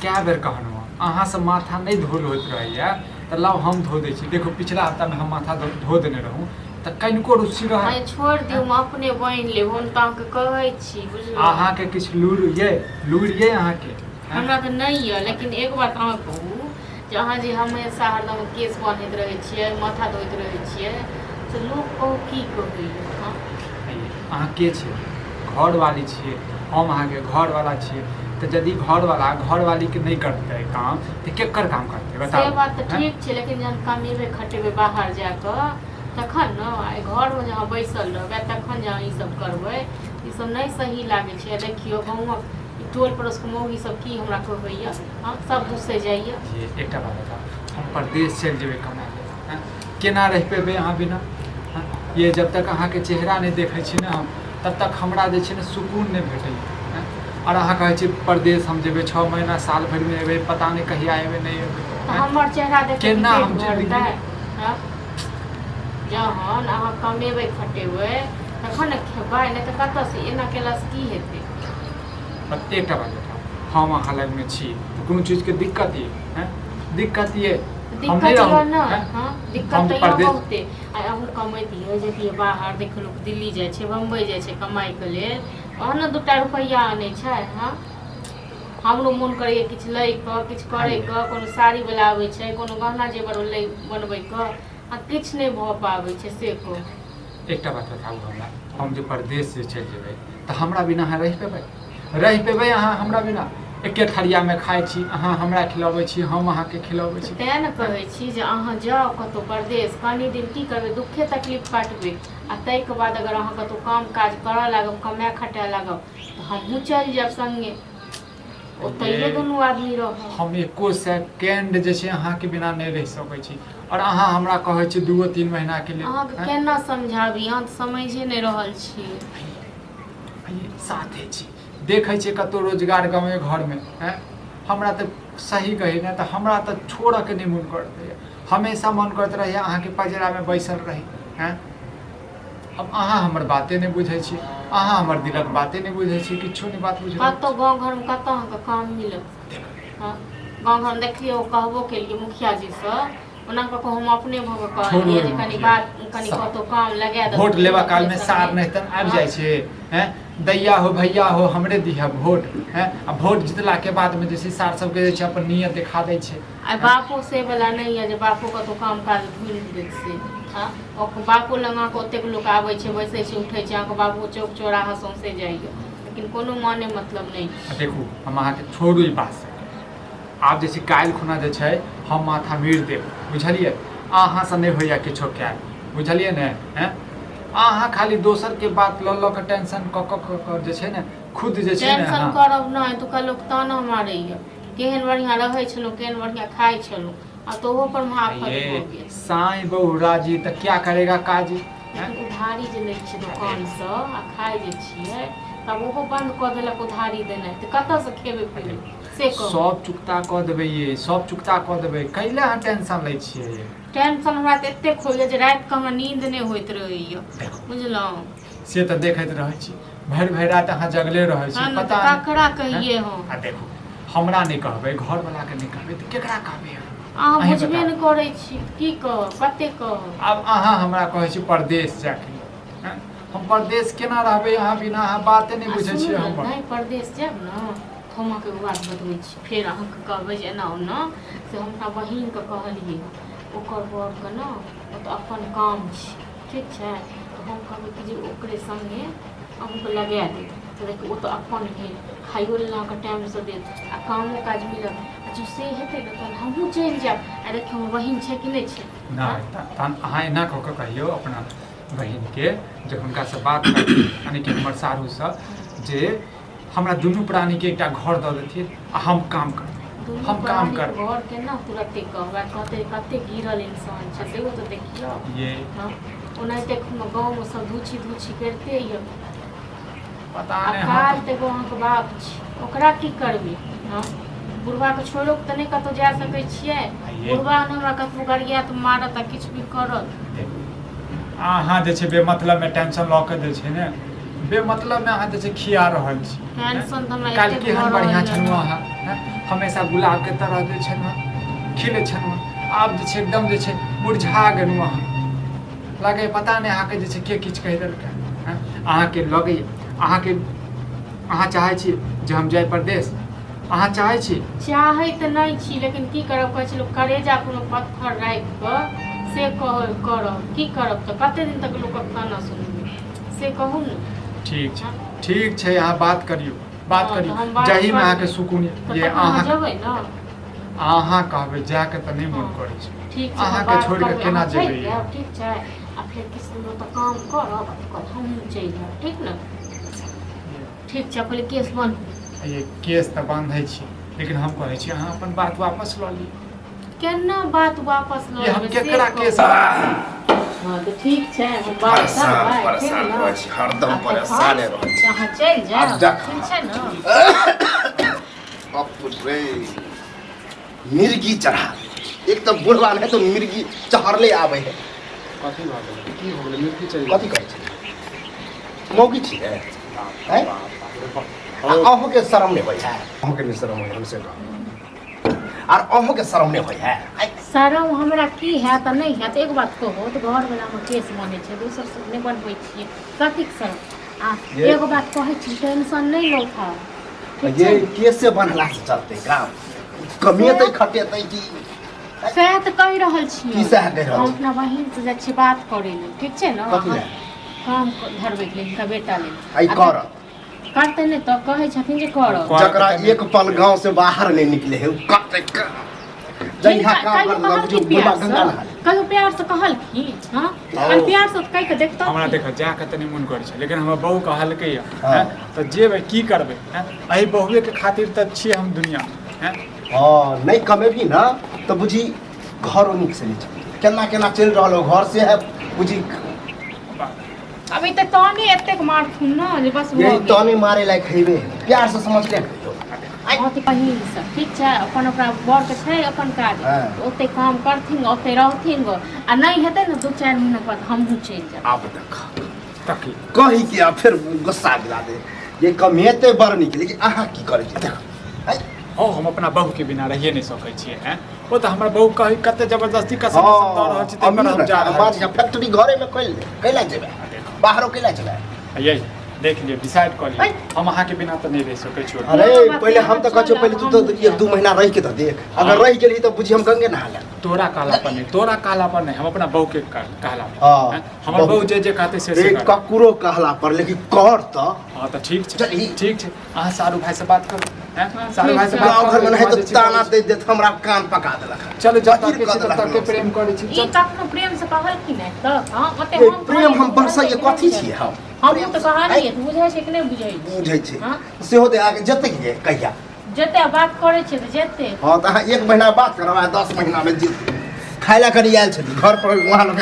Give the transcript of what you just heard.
कए बेर कहलहुँ हँ अहाँसँ माथा नहि धोल होइत रहैए तऽ लाउ हम धो दै छी। देखू पिछला हफ्तामे हम माथा धो देने रहूँ तऽ कनिको रुचि रहै। अरे छोड़ि दियौ, हम अपने बान्हि लेब, हम तऽ अहाँके कहै छी, बुझलहुँ? अहाँके किछु लूरि ये? लूरि ये अहाँके? हमरा तऽ नहि यऽ, लेकिन एक बात अहाँ कहू जे अहाँ जे हमेशा हरदम केश बान्हैत रहै छियै, माथा धोइत रहै छियै, से लोक कहू की कहैए? हँ? अहाँ के छियै? घरवाली छियै, हम अहाँके घरवाला छियै, तऽ यदि घरवाला घरवालीके नहि करतै काम तऽ केकर काम करतै से बताबू? बात तऽ ठीक छै, लेकिन जहन कमेबै खटेबै बाहर जाकऽ तखन ने। आइ घरमे जे अहाँ बैसल रहबै तखन जे अहाँ ईसभ करबै, ईसभ नहि सही लागै छै। आ देखियौ गाँवक ई टोल पड़ोसके मौगी सब की हमरा कहैया, हँ, सब दुसै जाइया। जे एकटा बात बताउ, हम परदेश चलि जेबै कमाय लेल, केना रहि पेबै अहाँ बिना? हँ? ये जब तक अहाँके चेहरा नहि देखै छी ने हम, तब तक हमरा जे छै ने सुकून नहि भेटैए। हँ? आओर अहाँ कहै छी परदेश हम जेबै, 6 महीना साल भरिमे एबै, पता नहि कहिया एबै नहि एबै। तऽ हमर चेहरा देख केना हम जिंदगी? हँ? जहन अहाँ कमेबै खटेबै तखन ने खेबै, नहि तऽ कतऽसँ? एना केलासँ की हेतै? पर एकटा बात बताउ, हम अहाँ लगमे छी तऽ कोनो चीजके दिक्कत ये? हैं, दिक्कत ये? हम दिक्कत नहि रहू? यऽ ने। हैं? हँ, दिक्कत हम तऽ यऽ परदेश बहुते। आ अहूँ कमैतियै जैतियै बाहर, देखियौ लोक दिल्ली जाइ छै, बम्बई जाइ छै कमाइके लेल, ओहन ने दूटा रुपैआ आनै छै। हँ, हमरो मोन करैए किछु लैके, किछु करैके, कोनो साड़ीवला आबै छै, कोनो गहना जेवर लै बनबैके, आ किछु नहि भऽ पाबै छै, से कहू। एकटा बात बताबू हमरा, हम जे परदेश जे चलि जेबै तऽ हमरा बिना अहाँ रहि पेबै? रहि पेबै अहाँ हमरा बिना? एके थरियामे खाइ छी, अहाँ हमरा खिलबै छी, हम अहाँके खिलबै छी। तेँ ने कहै छी जे अहाँ जाउ कतहु परदेश कनि दिन, की करबै, दुखे तकलीफ काटबै, आ ताहिके बाद अगर अहाँ कतहु काम काज करऽ लागब, कमाए खटाए लागब, तऽ हमहूँ चलि जायब सङ्गे, ओतहिए दुनू आदमी रहब। हम एको सेकेंड जे छै अहाँके बिना नहि रहि सकै छी, आओर अहाँ हमरा कहै छी 2-3 महीनाके लेल। अहाँके केना समझाबी, अहाँ तऽ समझे नहि रहल छी। साथे छी, देखै छियै कतहु रोजगार गाँवे घरमे। आँय, हमरा तऽ सही कही ने तऽ हमरा तऽ छोड़ऽके नहि मोन करैत रहैए, हमेशा मन करैत रहैए अहाँके पजरामे बैसल रही। आँय, अब अहाँ हमर बाते नहि बुझै छी, अहाँ हमर दिलक बाते नहि बुझै छी, किछो नहि बात बुझै। कतहु गाँव घरमे कतऽ अहाँके काम मिलत? हँ, गाँव घरमे देखलियै, ओ कहबो केलियै मुखिया जीसँ, ओना कऽ कऽ हम अपने भऽ कऽ कहलियै जे कनि बात कनि कतहु काम लगा दे। वोट लेबा कालमे सार नहि तऽ आबि जाइ छै, हैं, दैया हो भैया हो हमरे दिहा वोट, हैं, आ वोट जितलाके बादमे जे छै सार सबके जे छै अपन नियत देखा दै छै। आ बापो से वला नहि यऽ जे बापो कतहु काम काज ढूँढि देत से। हँ, बापो लग अहाँके ओतेक लोक आबै छै, बैसै छै, उठै छै, अहाँके बाबू चौक चौराहा सौंसे जाइए, लेकिन कोनो माने मतलब नहि छै। देखू, हम अहाँके छोड़ू ई बात से, आब जे छै काल्हि खुना जे छै हम माथा मीर देब, बुझलियै? अहाँसँ नहि होइए किछो कयल, बुझलियै ने? हैं, अहाँ खाली दोसरके बात लऽ लऽ कऽ टेंशन कऽ कऽ कऽ कऽ जे छै ने खुद जे छै ने टेंशन करब नहि, एतुका लोक ताना मारैए, केहन बढ़िआँ रहै छलहुँ, केहन बढ़िआँ खाइ छलहुँ, आ तऽ ओहो पर महाआफत भऽ गेल। साईं बहु राजी तऽ क्या करेगा काजी? लेकिन उधारी जे लै छियै दोकानसँ आ खाइ जे छियै, तब ओहो बन्द कऽ देलक उधारी देनाइ, तऽ कतऽसँ खेबै पीबै से कहू? सब चुकता कऽ देबै ये, सब चुकता कऽ देबै, कैले अहाँ टेंशन लै छियै ये? टेंशन हमरा तऽ एतेक होइए जे रातिके हमरा नींद नहि होइत रहैए, बुझलहुँ? से तऽ देखैत रहै छी, भरि भरि राति अहाँ जगले रहै छी। पता नहि ककरा कहियै हम। आ देखू, हमरा नहि कहबै, घरवलाके नहि कहबै तऽ केकरा कहबै? अहाँ बुझबे नहि करै छी, की कहब, कते कहब। आब अहाँ हमरा कहै छी परदेश जाके, हम परदेश केना रहबै अहाँ बिना? अहाँ बाते नहि बुझै छियै हमर। नहि, परदेश जायब ने तऽ हम अहाँके एगो बात बतबै छी, फेर अहाँके कहबै जे एना ओना, से हम अपना बहिनके कहलियै, ओकर बरके ने ओतऽ अपन काम छै, ठीक छै, तऽ हम कहबै कि जे ओकरे सङ्गे अहूँके लगा देत, तऽ देखियौ ओ तऽ अपन भेल, खाइयो लेल अहाँके टाइमसँ देत आ कामो काज मिलत, आ जँ से हेतै ने तहन हमहूँ चलि जायब। आ देखियौ, हमर बहिन छै कि नहि छै? नहि, तहन अहाँ एना कऽ कऽ कहियौ अपना बहिनके जे हुनकासँ बात करथिन, यानी कि हमर साढ़ूसँ, जे हमरा दुनू प्राणीके एकटा घर दऽ देथिन आ हम काम करबै, हम काम करबै। घर केना तुरते कहबै? कहते कते गिरल इंसान छै, सेहो तऽ देखियौ। ये हँ, ओनाहिते गाँवमे सब धूछी धूछी करिते यऽ। पता आ नहि। काज तऽ एगो अहाँके बाप छै, ओकरा की करबै? हँ, बुढ़बाके छोड़ो तऽ नहि कतहु जा सकै छियै। बुढ़बा ने हमरा कतबो गरियात मारत आ किछु भी करत। अहाँ जे छै बेमतलबमे टेंशन लऽ कऽ जे छै ने बेमतलबमे अहाँ जे छै खिया रहल छी। टेंशन तऽ हमरा काल्हि एतेक केहन भऽ बढ़िआँ रहल यऽ छलहुँ ने। अहाँ। हैं हमेशा गुलाबके तरह जे छलहुँ हँ खिलै छलहुँ हँ आब जे छै एकदम जे छै मुरझा गेलहुँ अहाँ लगैए पता नहि अहाँके जे छै के किछु कहि देलकै हँ अहाँके लगैए अहाँके अहाँ चाहै छी जे हम जाय परदेश अहाँ चाहै छी चाहै तऽ नहि छी लेकिन की करब कहै छै लोक करेजा कोनो पत्थर राखि कऽ से कह करब की करब तऽ कते दिन तक लोकक ताना सुनबै से कहू ने ठीक छै ठीक छै अहाँ बात करियौ बात हँ, तऽ करियौ हम बात जाहिमे करबै। अहाँके सुकून तऽ ये तखन अहाँ अहाँ जेबै ने अहाँ कहबै जाके तऽ नहि मन हँ। करै छै ठीक छै हम अहाँके बात छोड़ि कऽ करबै केना अहाँ चलि जेबै जायब ठीक छै आ फेर किछु दिन ओतऽ काम करब आ तकर बाद हमहूँ चलि जायब ठीक ने ठीक छै पहिले केस बन्हू ये केस तऽ बांधै छी लेकिन हम कहै छी अहाँ अपन बात वापस लऽ ली केना बात वापस लऽ ये हम लेबै से केकरा कहू। केस हँ तऽ ठीक छै हम बात परेशान करबै ठीक परेशान ने रहै छी हरदम आ तखन परेशाने रहै छी अहाँ चलि आब जायब देख। ठीक छै ने बाप रे मिर्गी चढ़ा एक तऽ बुढ़वा नहि तऽ मिर्गी चढ़ले आबै है कथी भऽ गेलै की भऽ गेलै मिर्गी चढ़ि कथी कहै छै मौगी छियै हैं? आ अहूँके शरम नहि होइ है अहूँके नहि शरम होइ हम से कहब आर अहूँके शरम नहि होइ है आइ शरम हमरा की हैत आ नहि हैत एक बात कहू तऽ घरवलामे केस बनै छै दोसर सब नहि बनबै छियै कथीके शरम आ ये- एगो बात कहै छी टेंशन नहि लौ खाउ ठीक ये छै ने? केसे बनला से चलते काम कमेतै खटेतै की सएह तऽ कहि रहल छी की सएह कहि रहल हम छी? अपना बहिन से जाइ छी बात करै लेल ठीक छै ने कथी लए? काम धरबैके लेल हिनका बेटा लेल आइ करत करतै नहि तऽ कहै छथिन जे करब करत जकरा तऽ नहि। एक पल गांव से बाहर नहीं निकले है उ करतै काम जहिया हिनका काम कहियो कर बुझू कहलखिन बुढ़बा प्यारसँ गंगा नहा ले। कहियो प्यारसँ कहलखिन हँ हौ। कनि प्यारसँ तऽ कहि कऽ देखतथिन हमरा देख जाके तऽ नहि मोन करै छै लेकिन हमर बहू कहलकै यऽ हँ। हैं, तऽ जेबै की करबै हैं एहि बहुएके खातिर तऽ छियै हम दुनिआँमे हैं हँ नहीं कमेबही ना तऽ बुझी घरो नीक से नहीं चलतै केना केना चलि रहल हो घर से है बुझी अभी तऽ ताने एतेक मारथुन ने जे बस भऽ यही गेल। ताने मारे लायक हेबे प्यार से समझ ले कहियो हँ तऽ बहिन सब ठीक छै अपन ओकरा बरके छै अपन काज हँ। ओते काम करथिन ओते रहथिन गो आ नहि हेतै ने 2-4 महीनाके बाद हमहूँ चलि जायब आब देख तकली कही कि आब फेर गुस्सा दिला दे ये कमेते बड़ नीक लेकिन अहाँ की करै छी देख आइ, हौ हम अपना बहूके बिना रहिए नहि सकै छियै हैं ओ तऽ हमर बहू कही कते जबरदस्ती कसम कसम दऽ रहल छी ताहि पर हम जा रहल छी फैक्ट्री घरे में खोलि दे कैला जेबै बाहरो कैला जेबै छी यही देख लियौ डिसाइड कऽ लियौ हम अहाँके बिना तऽ नहि रहि सकै छी अरे पहिले हम तऽ कहै छियौ पहिले तू तऽ 1-2 महीना रहि के तऽ देख अगर रहि गेलही तऽ बुझी हम गंगे नहा लेब तोरा कहला पर नहि तोरा कहला पर नहि हम अपना बहू के कहला पर हाँ, हमर बहू जे जे कहतै से से रे करबै। ककरो कहला पर लेकिन कर तऽ हँ तऽ ठीक छै चल, ठीक छै अहाँ सारू भाई से बात करू हैं सारू भाई से ठीक बात गाँव घर में करू, नहीं जे तो छै ताना करू। दे देत हमरा कान पका देलक चलू जब बहिर तक के कऽ छी तब देलक तक के हमरा। प्रेम करै छी ई चल कखनो प्रेम से कहलखिन है तऽ हँ ओते ये हम प्रेम हम कहलियै, बरसैये कथी छियै हम हमहूँ तऽ कहलियै तऽ बुझै छै कि नहि बुझै छै बुझै छै हाँ? सेहो तऽ आगे जेतै कि कहिया जते बात करै छियै तऽ जेतै हँ तऽ अहाँ 1 महीना बात करब आ 10 महीना में जेतै खाय ला करी आयल छली घर पर वहाँ लोग